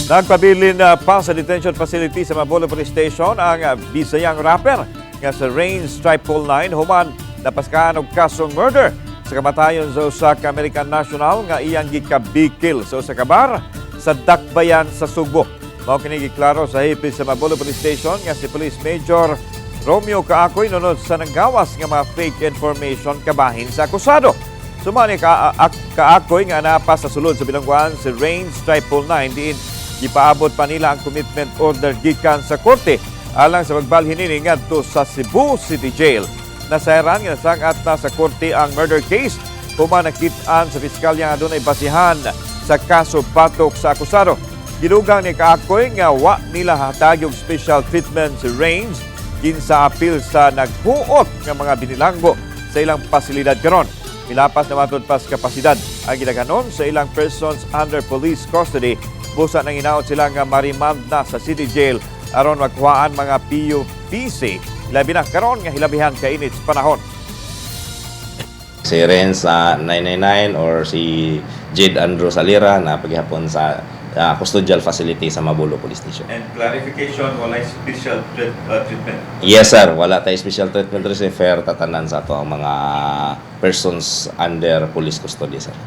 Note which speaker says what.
Speaker 1: Nagpabilin na pa sa detention facility sa Mabolo Police Station ang Bisayang rapper nga sa Rains 999 human napaskaan og kasong murder sa kamatayon sa usa ka American national nga iyang gikabikil sa usa ka bar sa Dakbayan sa Sugbo. Mao kini giklaro sa hepe sa Mabolo Police Station nga si Police Major Romeo Kaakoy nunod sa nanggawas nga mga fake information kabahin sa akusado. Sumani ka Kaakoy nga naa pa sa sulod sa bilangguan si Rains 999 diin gipaabot pa nila ang commitment order gikan sa korte alang sa pagbalhin nini ngadto sa Cebu City Jail. Nasayran nga nasang-at na sa korte ang murder case human nakit-an sa piskalya nga adunay basihan sa kaso batok sa akusado. Gidugang ni Kaakoy nga wa nila hatag og special treatment si Rains kinsa apil sa naghuot nga mga binilanggo sa ilang pasilidad karon. Milapas na matud pas kapasidad ang gidaghanon sa ilang persons under police custody, busa nang hinaot sila nga ma-remand na sa city jail aron magkuhaan mga PUPC, labi na karon nga hilabihan kainit sa panahon.
Speaker 2: Si Renz sa 999 or si Jade Andrew Salira na paghapon sa custodial facility sa Mabolo Police Station.
Speaker 1: And clarification, walay special treatment.
Speaker 2: Yes sir, wala tayo special treatment, rin fair tatanan sa ato ang mga persons under police custody, sir.